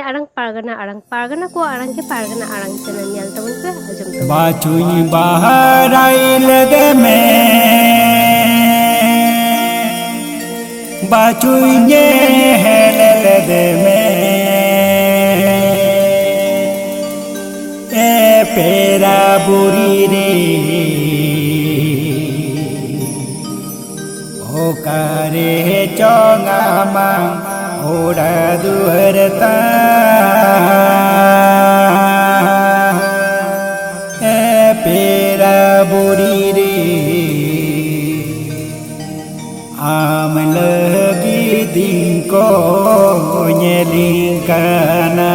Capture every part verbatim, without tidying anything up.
ᱟᱲᱟᱝ ᱯᱟᱨᱜᱟᱱᱟ ᱟᱲᱟᱝ, ᱯᱟᱨᱜᱟᱱᱟ ᱠᱚᱣᱟᱜ ᱟᱲᱟᱝ ᱜᱮ ᱯᱟᱨᱜᱟᱱᱟ ᱟᱲᱟᱝ ᱪᱮᱱᱮᱞ ᱧᱮᱞ ᱛᱟᱵᱚᱱ ᱯᱮ, ᱟᱸᱡᱚᱢ ᱛᱟᱵᱚᱱ ᱯᱮ᱾ ᱵᱟᱪᱩᱧ ᱵᱟᱦᱟᱨᱟᱭ ᱞᱮᱫᱮ ᱢᱮ, ᱵᱟᱪᱩᱧ ᱧᱮᱞ ᱞᱮᱫᱮ ᱢᱮ, ᱮ ᱯᱮᱲᱟ ᱵᱩᱲᱦᱤ ᱨᱮ᱾ ᱚᱠᱟᱨᱮ ᱪᱚᱝ ᱟᱢᱟᱝ ᱚᱲᱟᱜ ᱫᱩᱣᱟᱹᱨ ᱛᱟᱢ, ᱮ ᱯᱮᱲᱟ ᱵᱩᱲᱦᱤ ᱨᱮ, ᱟᱢ ᱞᱟᱹᱜᱤᱫ ᱤᱧ ᱠᱚ ᱧᱮᱞᱤᱧ ᱠᱟᱱᱟ᱾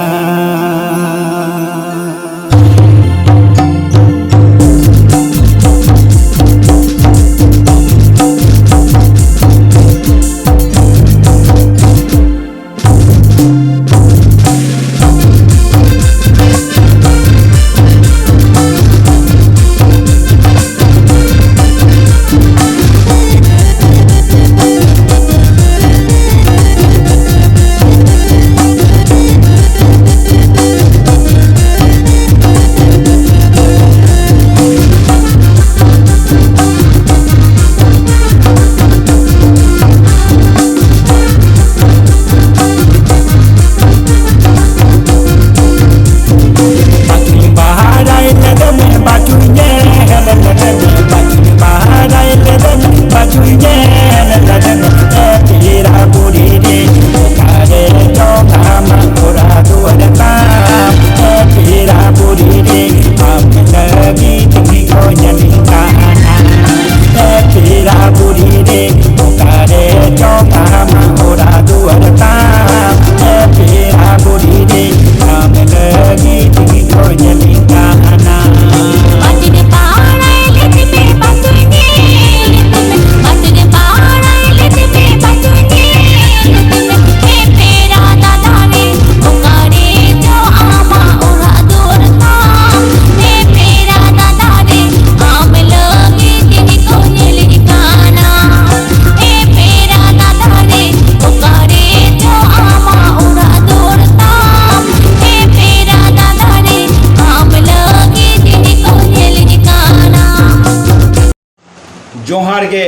ᱡᱚᱦᱟᱨ ᱜᱮ᱾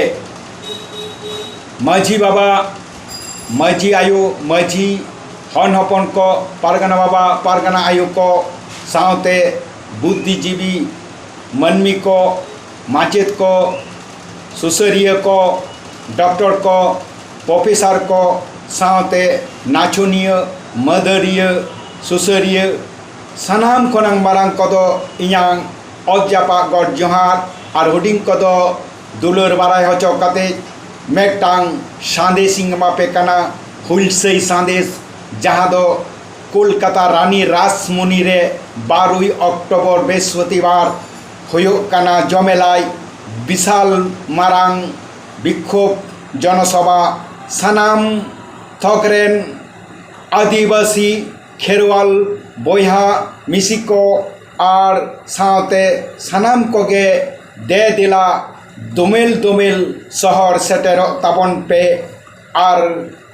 ᱢᱟᱹᱡᱷᱤ ᱵᱟᱵᱟ, ᱢᱟᱹᱡᱷᱤ ᱟᱭᱳ, ᱢᱟᱹᱡᱷᱤ ᱦᱚᱱ ᱦᱚᱯᱚᱱ ᱠᱚ, ᱯᱟᱨᱜᱟᱱᱟ ᱵᱟᱵᱟ, ᱯᱟᱨᱜᱟᱱᱟ ᱟᱭᱳ ᱠᱚ, ᱥᱟᱶᱛᱮ ᱵᱩᱫᱽᱫᱷᱤᱡᱤᱵᱤ ᱢᱟᱹᱱᱢᱤ ᱠᱚ, ᱢᱟᱪᱮᱫ ᱠᱚ, ᱥᱩᱥᱟᱹᱨᱤᱭᱟᱹ ᱠᱚ, ᱰᱚᱠᱴᱚᱨ ᱠᱚ, ᱯᱨᱚᱯᱷᱮᱥᱟᱨ ᱠᱚ, ᱥᱟᱶᱛᱮ ᱱᱟᱪᱚᱱᱤᱭᱟᱹ, ᱢᱟᱹᱫᱟᱹᱲᱤᱭᱟᱹ, ᱥᱩᱥᱟᱹᱨᱤᱭᱟᱹ, ᱥᱟᱱᱟᱢ ᱠᱷᱚᱱᱟᱝ ᱢᱟᱨᱟᱝ ᱠᱚᱫᱚ ᱤᱧᱟᱝ ᱚᱛ ᱡᱟᱯᱟᱜ ᱜᱚᱰ ᱡᱚᱦᱟᱨ ᱟᱨ ᱦᱩᱰᱤᱧ ᱠᱚᱫᱚ ᱫᱩᱞᱟᱹᱲ ᱵᱟᱲᱟᱭ ᱦᱚᱪᱚ ᱠᱟᱛᱮ ᱢᱤᱫᱴᱟᱝ ᱥᱟᱸᱫᱮᱥ ᱤᱧ ᱮᱢᱟᱯᱮ ᱠᱟᱱᱟ, ᱦᱩᱞᱥᱟᱹᱭ ᱥᱟᱸᱫᱮᱥ, ᱡᱟᱦᱟᱸ ᱫᱚ ᱠᱳᱞᱠᱟᱛᱟ ᱨᱟᱱᱤ ᱨᱟᱥᱢᱚᱱᱤ ᱨᱮ ᱵᱟᱨᱳᱭ ᱚᱠᱴᱳᱵᱚᱨ ᱵᱨᱤᱦᱚᱥᱯᱚᱛᱤᱵᱟᱨ ᱦᱩᱭᱩᱜ ᱠᱟᱱᱟ ᱡᱚᱢᱮᱞᱟᱭ ᱵᱤᱥᱟᱞ ᱢᱟᱨᱟᱝ ᱵᱤᱠᱠᱷᱳᱵ ᱡᱚᱱᱚᱥᱚᱵᱷᱟ᱾ ᱥᱟᱱᱟᱢ ᱛᱷᱚᱠ ᱨᱮᱱ ᱟᱹᱫᱤᱵᱟᱹᱥᱤ ᱠᱷᱮᱨᱣᱟᱞ ᱵᱚᱭᱦᱟ ᱢᱤᱥᱤ ᱠᱚ ᱟᱨ ᱥᱟᱶᱛᱮ ᱥᱟᱱᱟᱢ ᱠᱚᱜᱮ ᱫᱮ ᱫᱮᱞᱟ ᱫᱳᱢᱮᱞ ᱫᱳᱢᱮᱞ ᱥᱚᱦᱚᱨ ᱥᱮᱴᱮᱨᱚᱜ ᱛᱟᱵᱚᱱ ᱯᱮ ᱟᱨ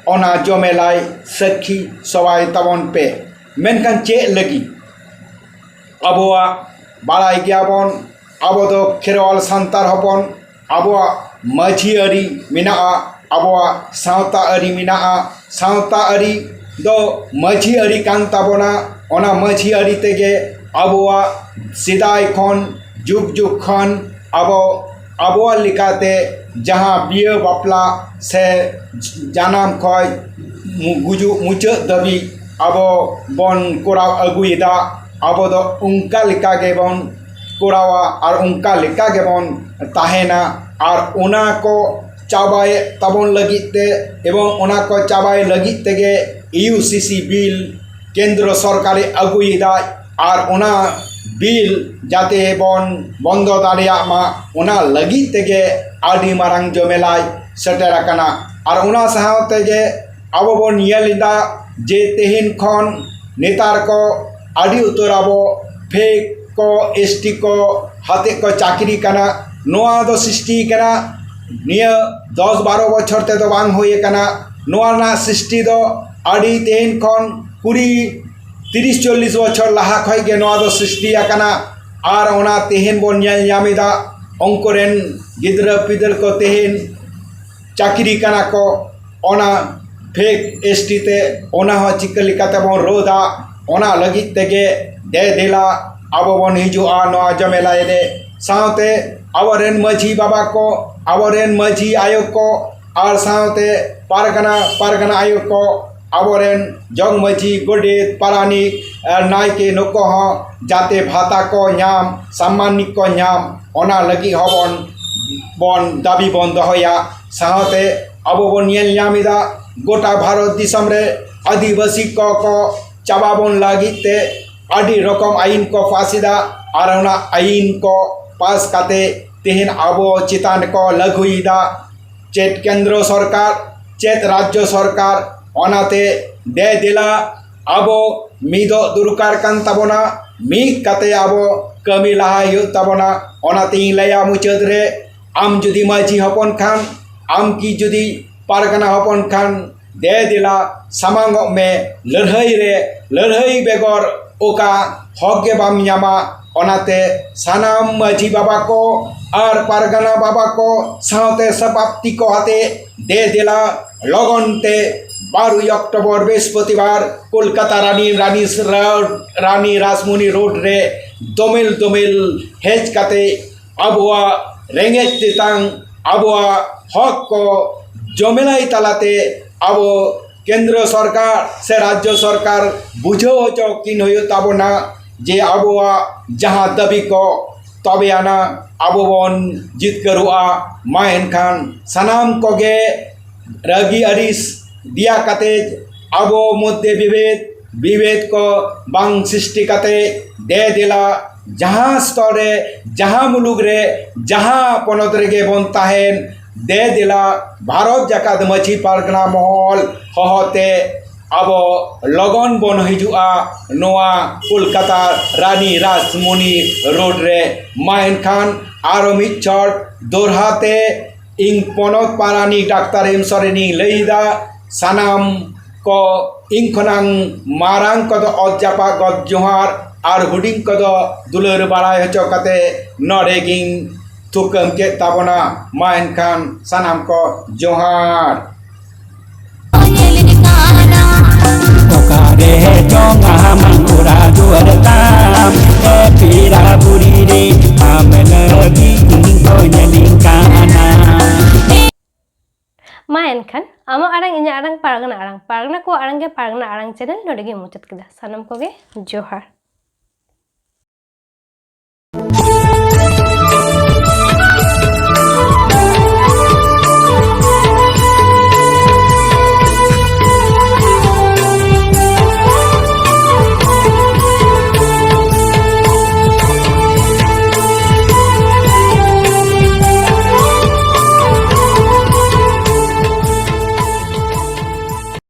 ᱚᱱᱟ ᱡᱚᱢᱮᱞᱟᱭ ᱥᱟᱹᱠᱷᱤ ᱥᱚᱵᱷᱟᱭ ᱛᱟᱵᱚᱱ ᱯᱮ᱾ ᱢᱮᱱᱠᱷᱟᱱ ᱪᱮᱫ ᱞᱟᱹᱜᱤᱫ? ᱟᱵᱚᱣᱟᱜ ᱵᱟᱲᱟᱭ ᱜᱮᱭᱟᱵᱚᱱ, ᱟᱵᱚ ᱫᱚ ᱠᱷᱮᱨᱣᱟᱞ ᱥᱟᱱᱛᱟᱲ ᱦᱚᱯᱚᱱ, ᱟᱵᱚᱣᱟᱜ ᱢᱟᱹᱡᱷᱤ ᱟᱹᱨᱤ ᱢᱮᱱᱟᱜᱼᱟ, ᱟᱵᱚᱣᱟᱜ ᱥᱟᱶᱛᱟ ᱟᱹᱨᱤ ᱢᱮᱱᱟᱜᱼᱟ᱾ ᱥᱟᱶᱛᱟ ᱟᱹᱨᱤ ᱫᱚ ᱢᱟᱹᱡᱷᱤ ᱟᱹᱨᱤ ᱠᱟᱱ ᱛᱟᱵᱚᱱᱟ᱾ ᱚᱱᱟ ᱢᱟᱹᱡᱷᱤ ᱟᱹᱨᱤ ᱛᱮᱜᱮ ᱟᱵᱚᱣᱟᱜ ᱥᱮᱫᱟᱭ ᱠᱷᱚᱱ, ᱡᱩᱜᱽ ᱡᱩᱜᱽ ᱠᱷᱚᱱ ᱟᱵᱚ ᱟᱵᱚᱣᱟᱜ ᱞᱮᱠᱟᱛᱮ ᱡᱟᱦᱟᱸ ᱵᱤᱦᱟᱹ ᱵᱟᱯᱞᱟ ᱥᱮ ᱡᱟᱱᱟᱢ ᱠᱷᱚᱱ ᱢᱩ-, ᱜᱩᱡᱩᱜ ᱢᱩᱪᱟᱹᱫ ᱫᱷᱟᱹᱵᱤᱡ ᱟᱵᱚ ᱵᱚᱱ ᱠᱚᱨᱟᱣ ᱟᱹᱜᱩᱭᱮᱫᱟ, ᱟᱵᱚ ᱫᱚ ᱚᱱᱠᱟ ᱞᱮᱠᱟ ᱜᱮᱵᱚᱱ ᱠᱚᱨᱟᱣᱟ ᱟᱨ ᱚᱱᱠᱟ ᱞᱮᱠᱟ ᱜᱮᱵᱚᱱ ᱛᱟᱦᱮᱱᱟ᱾ ᱟᱨ ᱚᱱᱟ ᱠᱚ ᱪᱟᱵᱟᱭᱮᱫ ᱛᱟᱵᱚᱱ ᱞᱟᱹᱜᱤᱫ ᱛᱮ ᱮᱵᱚᱝ ᱚᱱᱟ ᱠᱚ ᱪᱟᱵᱟᱭ ᱞᱟᱹᱜᱤᱫ ᱛᱮᱜᱮ ᱤᱭᱩ ᱥᱤ ᱥᱤ ᱵᱤᱞ ᱠᱮᱱᱫᱨᱚ ᱥᱚᱨᱠᱟᱨᱮ ᱟᱹᱜᱩᱭᱮᱫᱟ᱾ ᱟᱨ ᱚᱱᱟ ᱵᱤᱞ ᱡᱟᱛᱮ ᱵᱚᱱ ᱵᱚᱱᱫᱚ ᱫᱟᱲᱮᱭᱟᱜ ᱢᱟ, ᱚᱱᱟ ᱞᱟᱹᱜᱤᱫ ᱛᱮᱜᱮ ᱟᱹᱰᱤ ᱢᱟᱨᱟᱝ ᱡᱚᱢᱮᱞᱟᱭ ᱥᱮᱴᱮᱨ ᱟᱠᱟᱱᱟ᱾ ᱟᱨ ᱚᱱᱟ ᱥᱟᱶ ᱛᱮᱜᱮ ᱟᱵᱚ ᱵᱚᱱ ᱧᱮᱞ ᱮᱫᱟ ᱡᱮ ᱛᱮᱦᱮᱧ ᱠᱷᱚᱱ ᱱᱮᱛᱟᱨ ᱠᱚ ᱟᱹᱰᱤ ᱩᱛᱟᱹᱨ ᱟᱵᱚ ᱯᱷᱮᱠ ᱠᱚ, ᱮᱥ ᱴᱤ ᱠᱚ ᱦᱟᱛᱮ ᱠᱚ ᱪᱟᱹᱠᱨᱤ ᱠᱟᱱᱟ᱾ ᱱᱚᱣᱟ ᱫᱚ ᱥᱨᱤᱥᱴᱤ ᱠᱟᱱᱟ, ᱱᱤᱭᱟᱹ ᱫᱚᱥ ᱵᱟᱨᱚ ᱵᱚᱪᱷᱚᱨ ᱛᱮᱫᱚ ᱵᱟᱝ ᱦᱩᱭ ᱟᱠᱟᱱᱟ᱾ ᱱᱚᱣᱟ ᱨᱮᱱᱟᱜ ᱥᱨᱤᱥᱴᱤ ᱫᱚ ᱟᱹᱰᱤ ᱛᱮᱦᱮᱧ ᱠᱷᱚᱱ ᱠᱩᱲᱤ, ᱛᱤᱨᱤᱥ, ᱪᱚᱞᱞᱤᱥ ᱵᱚᱪᱷᱚᱨ ᱞᱟᱦᱟ ᱠᱷᱚᱱ ᱜᱮ ᱱᱚᱣᱟ ᱫᱚ ᱥᱨᱤᱥᱴᱤ ᱟᱠᱟᱱᱟ᱾ ᱟᱨ ᱚᱱᱟ ᱛᱮᱦᱮᱧ ᱵᱚᱱ ᱧᱮᱞ ᱧᱟᱢ ᱮᱫᱟ ᱩᱱᱠᱩ ᱨᱮᱱ ᱜᱤᱫᱽᱨᱟᱹ ᱯᱤᱫᱽᱨᱟᱹ ᱠᱚ ᱛᱮᱦᱮᱧ ᱪᱟᱹᱠᱨᱤ ᱠᱟᱱᱟ ᱠᱚ, ᱚᱱᱟ ᱯᱷᱮᱠ ᱮᱥ ᱴᱤ ᱛᱮ ᱚᱱᱟ ᱦᱚᱸ ᱪᱤᱠᱟᱹ ᱞᱮᱠᱟᱛᱮ ᱵᱚᱱ ᱨᱳᱫᱟ, ᱚᱱᱟ ᱞᱟᱹᱜᱤᱫ ᱛᱮᱜᱮ ᱫᱮ ᱫᱮᱞᱟ ᱟᱵᱚ ᱵᱚᱱ ᱦᱤᱡᱩᱜᱼᱟ ᱱᱚᱣᱟ ᱡᱚᱢᱮᱞᱟᱭ ᱨᱮ᱾ ᱥᱟᱶᱛᱮ ᱟᱵᱚᱨᱮᱱ ᱢᱟᱹᱡᱷᱤ ᱵᱟᱵᱟ ᱠᱚ, ᱟᱵᱚᱨᱮᱱ ᱢᱟᱹᱡᱷᱤ ᱟᱭᱳ ᱠᱚ, ᱟᱨ ᱥᱟᱶᱛᱮ ᱯᱟᱨᱜᱟᱱᱟ, ᱯᱟᱨᱜᱟᱱᱟ ᱟᱭᱳ ᱠᱚ, ᱟᱵᱚᱨᱮᱱ ᱡᱚᱜᱽ ᱢᱟᱹᱡᱷᱤ, ᱜᱚᱰᱮᱛ, ᱯᱟᱨᱟᱱᱤᱠ, ᱟᱨ ᱱᱟᱭᱠᱮ, ᱱᱩᱠᱩ ᱦᱚᱸ ᱡᱟᱛᱮ ᱵᱷᱟᱛᱟ ᱠᱚ ᱧᱟᱢ, ᱥᱟᱢᱢᱟᱱᱤᱠ ᱠᱚ ᱧᱟᱢ, ᱚᱱᱟ ᱞᱟᱹᱜᱤᱫ ᱦᱚᱸᱵᱚᱱ, ᱵᱚᱱ ᱫᱟᱹᱵᱤ ᱵᱚᱱ ᱫᱚᱦᱚᱭᱟ᱾ ᱥᱟᱶᱛᱮ ᱟᱵᱚ ᱵᱚᱱ ᱧᱮᱞ ᱧᱟᱢ ᱮᱫᱟ, ᱜᱚᱴᱟ ᱵᱷᱟᱨᱚᱛ ᱫᱤᱥᱚᱢ ᱨᱮ ᱟᱹᱫᱤᱵᱟᱹᱥᱤ ᱠᱚ ᱠᱚ ᱪᱟᱵᱟ ᱵᱚᱱ ᱞᱟᱹᱜᱤᱫ ᱛᱮ ᱟᱹᱰᱤ ᱨᱚᱠᱚᱢ ᱟᱹᱭᱤᱱ ᱠᱚ ᱯᱟᱥ ᱮᱫᱟ, ᱟᱨ ᱚᱱᱟ ᱟᱹᱭᱤᱱ ᱠᱚ ᱯᱟᱥ ᱠᱟᱛᱮ ᱛᱮᱦᱮᱧ ᱟᱵᱚ ᱪᱮᱛᱟᱱ ᱨᱮᱠᱚ ᱞᱟᱹᱜᱩᱭᱮᱫᱟ᱾ ᱪᱮᱫ ᱠᱮᱱᱫᱨᱚ ᱥᱚᱨᱠᱟᱨ, ᱪᱮᱫ ᱨᱟᱡᱽᱡᱚ ᱥᱚᱨᱠᱟᱨ, ᱚᱱᱟᱛᱮ ᱫᱮ ᱫᱮᱞᱟ ᱟᱵᱚ ᱢᱤᱫᱚᱜ ᱫᱚᱨᱠᱟᱨ ᱠᱟᱱ ᱛᱟᱵᱚᱱᱟ, ᱢᱤᱫ ᱠᱟᱛᱮ ᱟᱵᱚ ᱠᱟᱹᱢᱤ ᱞᱟᱦᱟᱭ ᱦᱩᱭᱩᱜ ᱛᱟᱵᱚᱱᱟ᱾ ᱚᱱᱟᱛᱮᱧ ᱞᱟᱹᱭᱟ ᱢᱩᱪᱟᱹᱫ ᱨᱮ, ᱟᱢ ᱡᱩᱫᱤ ᱢᱟᱹᱡᱷᱤ ᱦᱚᱯᱚᱱ ᱠᱷᱟᱱ, ᱟᱢ ᱠᱤ ᱡᱩᱫᱤ ᱯᱟᱨᱜᱟᱱᱟ ᱦᱚᱯᱚᱱ ᱠᱷᱟᱱ, ᱫᱮ ᱫᱮᱞᱟ ᱥᱟᱢᱟᱝᱚᱜ ᱢᱮ ᱞᱟᱹᱲᱦᱟᱹᱭ ᱨᱮ᱾ ᱞᱟᱹᱲᱦᱟᱹᱭ ᱵᱮᱜᱚᱨ ᱚᱠᱟ ᱦᱚᱠ ᱜᱮ ᱵᱟᱢ ᱧᱟᱢᱟ᱾ ᱚᱱᱟᱛᱮ ᱥᱟᱱᱟᱢ ᱢᱟᱹᱡᱷᱤ ᱵᱟᱵᱟ ᱠᱚ ᱟᱨ ᱯᱟᱨᱜᱟᱱᱟ ᱵᱟᱵᱟ ᱠᱚ ᱥᱟᱶᱛᱮ ᱥᱟᱯᱟᱯᱛᱤ ᱠᱚ ᱟᱛᱮ ᱫᱮ ᱫᱮᱞᱟ ᱞᱚᱜᱚᱱ ᱛᱮ ᱵᱟᱨᱳᱭ ᱚᱠᱴᱳᱵᱚᱨ ᱵᱨᱤᱦᱚᱥᱯᱚᱛᱤᱵᱟᱨ ᱠᱳᱞᱠᱟᱛᱟ ᱨᱟᱱᱤ, ᱨᱟᱱᱤ ᱨᱳᱰ, ᱨᱟᱱᱤ ᱨᱟᱥᱢᱚᱱᱤ ᱨᱳᱰ ᱨᱮ ᱫᱚᱢᱮᱞ ᱫᱚᱢᱮᱞ ᱦᱮᱡ ᱠᱟᱛᱮ ᱟᱵᱚᱣᱟᱜ ᱨᱮᱸᱜᱮᱡ ᱛᱮᱛᱟᱝ, ᱟᱵᱚᱣᱟᱜ ᱦᱚᱠ ᱠᱚ ᱡᱚᱢᱮᱞᱟᱭ ᱛᱟᱞᱟᱛᱮ ᱟᱵᱚ ᱠᱮᱱᱫᱨᱚ ᱥᱚᱨᱠᱟᱨ ᱥᱮ ᱨᱟᱡᱽᱡᱚ ᱥᱚᱨᱠᱟᱨ ᱵᱩᱡᱷᱟᱹᱣ ᱦᱚᱪᱚ ᱠᱤᱱ ᱦᱩᱭᱩᱜ ᱛᱟᱵᱚᱱᱟ, ᱡᱮ ᱟᱵᱚᱣᱟᱜ ᱡᱟᱦᱟᱸ ᱫᱟᱹᱵᱤ ᱠᱚ, ᱛᱚᱵᱮ ᱟᱱᱟ ᱟᱵᱚ ᱵᱚᱱ ᱡᱤᱛᱠᱟᱹᱨᱚᱜᱼᱟ᱾ ᱢᱟ ᱮᱱᱠᱷᱟᱱ ᱥᱟᱱᱟᱢ ᱠᱚᱜᱮ ᱨᱟᱹᱜᱤ ᱟᱹᱲᱤᱥ ᱫᱮᱭᱟ ᱠᱟᱛᱮ ᱟᱵᱚ ᱢᱚᱫᱽᱫᱷᱮ ᱵᱤᱵᱷᱮᱫ, ᱵᱤᱵᱷᱮᱫ ᱠᱚ ᱵᱟᱝ ᱥᱨᱤᱥᱴᱤ ᱠᱟᱛᱮ ᱫᱮ ᱫᱮᱞᱟ ᱡᱟᱦᱟᱸ ᱥᱛᱚᱨ ᱨᱮ, ᱡᱟᱦᱟᱸ ᱢᱩᱞᱩᱠ ᱨᱮ, ᱡᱟᱦᱟᱸ ᱯᱚᱱᱚᱛ ᱨᱮᱜᱮ ᱵᱚᱱ ᱛᱟᱦᱮᱱ, ᱫᱮ ᱫᱮᱞᱟ ᱵᱷᱟᱨᱚᱛ ᱡᱟᱠᱟᱛ ᱢᱟᱹᱡᱷᱤ ᱯᱟᱨᱜᱟᱱᱟ ᱢᱚᱦᱚᱞ ᱦᱚᱦᱚᱛᱮ ᱟᱵᱚ ᱞᱚᱜᱚᱱ ᱵᱚᱱ ᱦᱤᱡᱩᱜᱼᱟ ᱱᱚᱣᱟ ᱠᱳᱞᱠᱟᱛᱟ ᱨᱟᱱᱤ ᱨᱟᱥᱢᱚᱱᱤ ᱨᱳᱰ ᱨᱮ᱾ ᱢᱟ ᱮᱱᱠᱷᱟᱱ ᱟᱨᱚ ᱢᱤᱫ ᱪᱷᱚᱴ ᱫᱚᱦᱲᱟ ᱛᱮ ᱤᱧ ᱯᱚᱱᱚᱛ ᱯᱟᱨᱟᱱᱤᱠ ᱰᱟᱠᱛᱟᱨ ᱮᱢ ᱥᱚᱨᱮᱱᱤᱧ ᱞᱟᱹᱭᱫᱟ, ᱥᱟᱱᱟᱢ ᱠᱚ ᱤᱧ ᱠᱷᱚᱱᱟᱝ ᱢᱟᱨᱟᱝ ᱠᱚᱫᱚ ᱚᱛ ᱡᱟᱯᱟᱜ ᱜᱚᱰ ᱡᱚᱦᱟᱨ ᱟᱨ ᱦᱩᱰᱤᱧ ᱠᱚᱫᱚ ᱫᱩᱞᱟᱹᱲ ᱵᱟᱲᱟᱭ ᱦᱚᱪᱚ ᱠᱟᱛᱮ ᱱᱚᱰᱮ ᱜᱤᱧ ᱛᱷᱩᱠᱟᱹᱢ ᱠᱮᱫ ᱛᱟᱵᱚᱱᱟ᱾ ᱢᱟ ᱮᱱᱠᱷᱟᱱ ᱥᱟᱱᱟᱢ ᱠᱚ ᱡᱚᱦᱟᱨ᱾ ᱚᱠᱟᱨᱮ ᱪᱚᱝ ᱟᱢᱟᱝ ᱚᱲᱟᱜ ᱫᱩᱣᱟᱹᱨ ᱛᱟᱢ, ᱮ ᱯᱮᱲᱟ ᱵᱩᱲᱦᱤ ᱨᱮ ᱟᱢ ᱞᱟᱹᱜᱤᱫ ᱤᱧ ᱠᱚ ᱧᱮᱞᱤᱧ ᱠᱟᱱᱟ᱾ ᱢᱟ ᱮᱱᱠᱷᱟᱱ ᱟᱢᱟᱜ ᱟᱲᱟᱝ ᱤᱧᱟᱹᱜ ᱟᱲᱟᱝ ᱯᱟᱨᱜᱟᱱᱟ ᱟᱲᱟᱝ, ᱯᱟᱨᱜᱟᱱᱟ ᱠᱚᱣᱟᱜ ᱟᱲᱟᱝ ᱜᱮ ᱯᱟᱨᱜᱟᱱᱟ ᱟᱲᱟᱝ ᱪᱮᱱᱮᱞ ᱱᱚᱰᱮ ᱜᱮ ᱢᱩᱪᱟᱹᱫ ᱠᱮᱫᱟ᱾ ᱥᱟᱱᱟᱢ ᱠᱚᱜᱮ ᱡᱚᱦᱟᱨ᱾